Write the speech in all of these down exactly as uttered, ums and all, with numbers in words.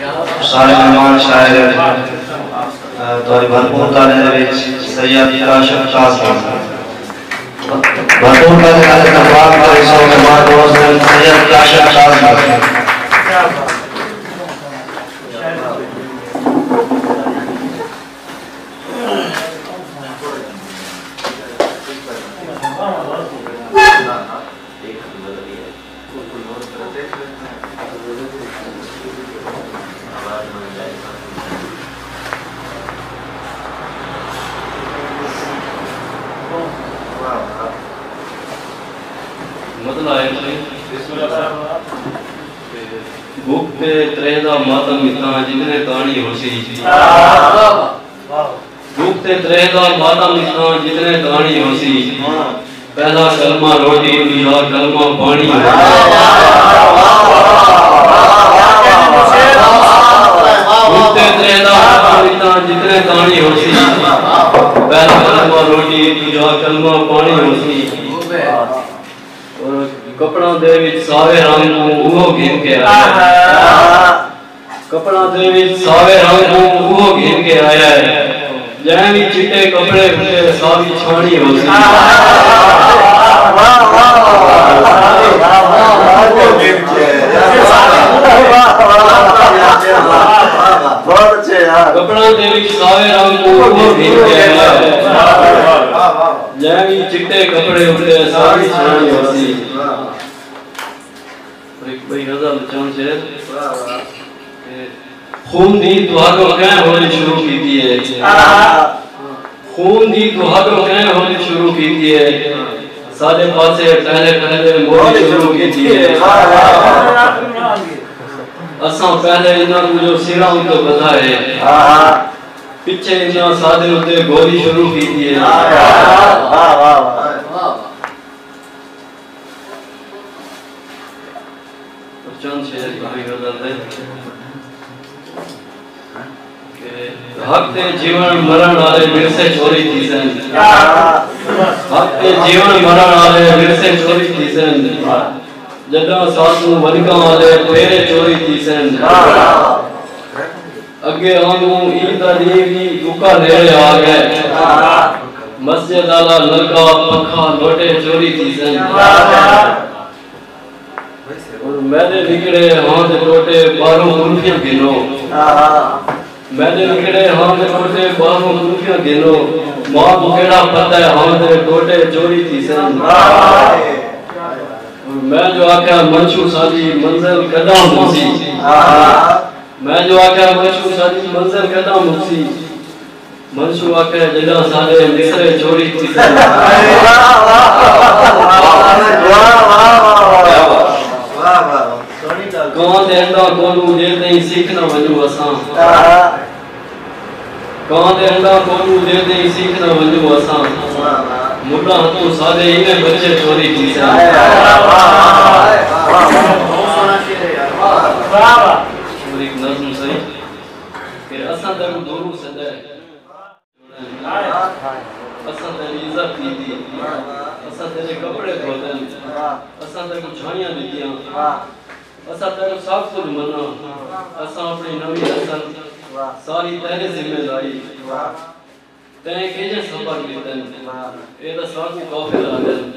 سارے مہمان شاعر، اہ، تہاݙی بھرپور تالیاں دے وچ سید کاشف قاسم۔ بھرپور تالیاں دے نال استقبال کرے سو مہمان دوست سید کاشف قاسم۔ مطلب ہے بھک تے تریہہ دا ماتم اتنا جتنے تاݨی ہوسی۔ بھک تے تریہہ دا ماتم اتنا جتنے تاݨی ہوسی۔ پہلا کلمہ روٹی، ݙوجھا کلمہ پاݨی ہوسی۔ بھک تے تریہہ دا ماتم اتنا جتنے تاݨی ہوسی۔ پہلا کلمہ روٹی، ݙوجھا کلمہ پاݨی ہوسی۔ اور کپڑاں دے وچ ساوے رنگ کوں اوہو گھن کے آیا ہے۔ کپڑاں دے وچ ساوے رنگ کوں اوہو گھن کے آیا ہے۔ جئیں وی چٹے کپڑے اتے ساوی چھاݨی ہوسی۔ بہت اچھے یار۔ کپڑاں دے وچ ساوے رنگ کوں اوہو گھن کے آیا ہے۔ جئیں وی چٹے کپڑے اتے ساوی چھاݨی ہوسی۔ ہک ٻئی غزل، چند شعر۔ واہ، واہ۔ تے خون دی تہاکوں کہیں ہولی شروع کیتی ہے۔ آہا۔ خون دی تہاکوں کہیں ہولی شروع کیتی ہے۔ ساݙے پاسے پہلے پہلے مولی شروع کیتی ہے۔ واہ، واہ، واہ۔ اساں پہلے انہاں کوں جو سراں اتے ٻدھا ہے۔ آہا۔ پچھے انہاں ساݙے اتے گولی شروع کیتی ہے۔ واہ، واہ، واہ۔ چند شعر بھاویں غزل دے کہ حق تے جیوݨ مرݨ آلے ورثے چوری تھیسن۔ حق تے جیوݨ مرݨ آلے ورثے چوری تھیسن۔ جݙاں ساسوں ونکاں آلے پھیرے چوری تھیسن۔ اڳے آنگوں عید دا ݙینہہ وی ݙکا نیڑے آ ڳئے۔ مسجد آلا نلکا، پکھا، لوٹے چوری تھیسن۔ ہݨ میݙے نکڑے ہاں دے ٹوٹے ٻاہروں کلفیاں گھنو۔ میݙے نکڑے ہاں دے ٹوٹے ٻاہروں کلفیاں گھنو۔ ماں کوں کیڑھا پتہ ہے ہاں دے ٹوٹے چوری تھیسن۔ ہݨ میں جو آکھیا منشو ساݙی منزل کݙاں ہوسی۔ میں جو آکھیا منشو ساݙی منزل کݙاں مکسی۔ منشو آکھیا جݙاں سارے مصرے چوری تھیسن۔ واہ، واہ، واہ۔ کاں دے انڈاں کولوں جے تئیں سکھ نہ ونڄوں اساں۔ کاں دے انڈاں کولوں جے تئیں سکھ نہ ونڄوں اساں۔ ملھاں ہتھوں سارے ایویں بچے چوری تھیسن۔ واہ، واہ۔ اور ایک نظم سئیں کہ اساں تیکوں دوروں سݙے۔ اساں تیݙی عزت کیتی، اساں تیݙے کپڑے دھوتن، اساں تیکوں چھاہیاں ݙتیاں، اساں تیݙے سب کجھ مناں، اساں اپݨی نویں نسل ساری تیݙے ذمے لائی۔ تیں کیجھے سبق ݙتن، اے تاں ساکوں کافر آہدن۔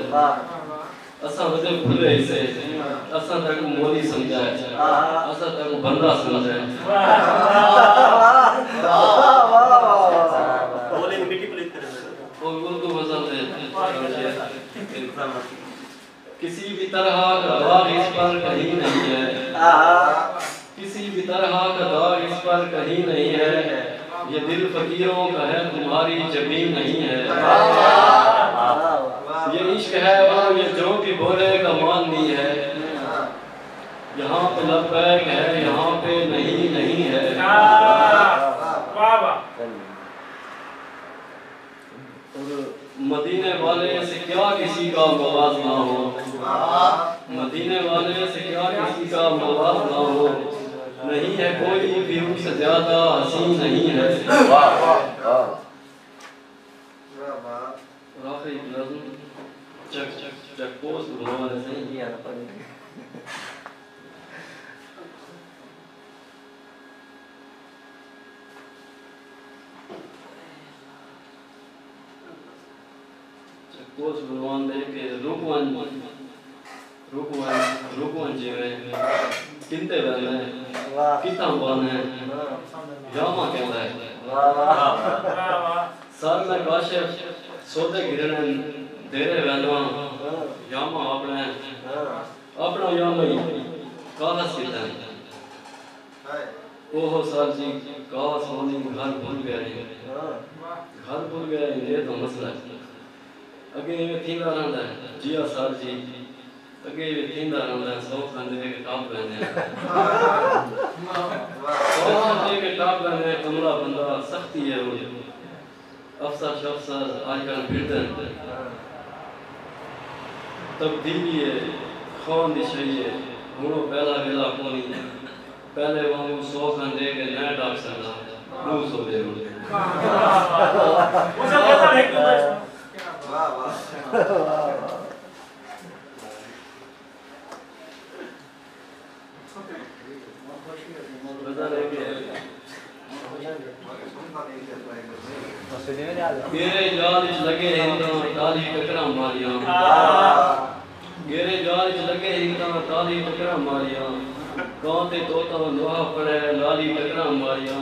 اساں ودے بھلے ہیسے، اساں تیکوں مولی سمجھا ہے، اساں تیکوں بندہ سمجھا ہے۔ او اردو غزل دے۔ کسی بھی طرح کا داغ اس پر کہیں نہیں ہے۔ کسی بھی طرح کا داغ اس پر کہیں نہیں ہے، یہ دل فقیروں کا ہے، تمہاری جبین نہیں ہے۔ یہ عشق ہے اور یہ جو بھی بولے کمال نہیں ہے، یہاں پہ لبیک ہے، یہاں پہ نہیں، نہیں ہے۔ اور مدینے والے سے کیا کسی کا موازنہ ہو، مدینے والے سے کیا کسی کا موازنہ ہو، نہیں ہے کوئی بھی ان سے زیادہ حسین نہیں ہے۔ واہ، واہ، واہ۔ اور آخری نظم چیک، چیک، چیک پوسٹ بھروانے سے۔ کوس بلوان دے کہ رک ونڄ، رک ونڄ، رک ونڄ جیویں کندے ویندے، واہ۔ کتھاں ٻاندے، واہ۔ یاواں کیندے۔ واہ، واہ۔ سر میں کاشف سودے گھرݨے دیرے وینداں، ہاں۔ یاواں اپݨے، ہاں۔ اپݨا یاواں کاغذ کیتے۔ اوہو سر جی، کاس ہونی گھر بھل ڳئے ہیں۔ ہاں۔ گھر بھل ڳئے ہیں، یہ تو مسئلہ ہے۔ اڳے ایویں تھیندا رہندا ہے۔ جی ہا سر جی، اڳے ایویں تھیندا رہندا ہے، سو کھندے کہ ٹپ ویندے ہیں۔ سو کھندے کہ ٹپ ویندے ہیں، کملا بندہ سختی ہے ہݨ۔ افسر شفسر اڄ کل پھردن۔ تبدیلی ہے، خان دی شئی ہے، ہݨ او پہلا ویلا کونی۔ پہلے وانگوں سو کھن ݙے کے نئیں ٹپ سڳدا، ݙو سو ݙے ہݨ۔ واہ، واہ۔ میرے جال اچ لڳے ہن تاں ٹالی ٹکراں ماریاں۔ میرے جال اچ لڳے ہن تاں ٹالی ٹکراں ماریاں۔ کاں تے طوطا نوحہ پڑھے لالی ٹکراں ماریاں۔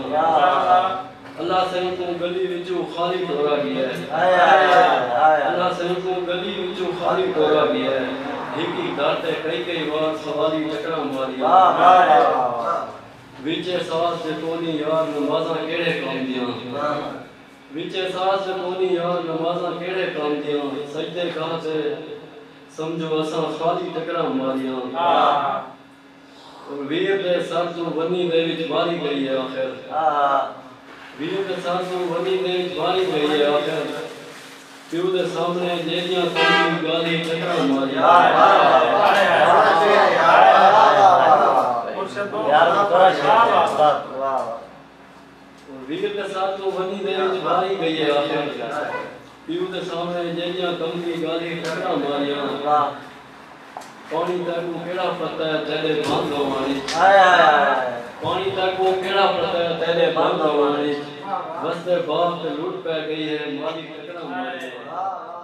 اللہ سئیں کوں ڳلی وچوں خالی ٹورا ڳیا ہے۔ ہائے، ہائے، ہائے، ہائے۔ اللہ سئیں کوں ڳلی وچوں خالی ٹورا ڳیا ہے۔ ہک ہک در تے کئی کئی وار سوالی ٹکراں ماریاں۔ واہ، واہ، واہ، واہ۔ وچ احساس دے کونی یار نمازاں کیڑھے کم دیاں۔ وچ احساس دے کونی یار نمازاں کیڑھے کم دیاں۔ سجدے گاہ تے سمجھو اساں خالی ٹکراں ماریاں۔ اور ویر دے سر توں ونی دے وچ ماری ڳئی ہے آخر۔ آہا۔ ویر دے سر توں ونی دے وچ ماری ڳئی ہے آخر۔ پیو دے سامݨے جیڑھیاں کملی ڳالھیں ٹکراں ماریاں۔ واہ، واہ، واہ، واہ۔ یار، بڑا شعر ہے، استاد۔ واہ، واہ۔ اور ویر دے سر توں ونی دے وچ ماری ڳئی ہے آخر۔ پیو دے سامݨے جیڑھیاں کملی ڳالھیں ٹکراں ماریاں۔ واہ۔ پاݨی تیکوں کیڑھا پتہ ہے تیݙے بند ہووݨ اچ۔ ہائے، ہائے، ہائے۔ پاݨی تیکوں کیڑھا پتہ ہے تیݙے بند ہووݨ اچ۔ وسدے باغ تے لٹ پئے ڳئی ہے مالی ٹکراں ماریاں۔ واہ۔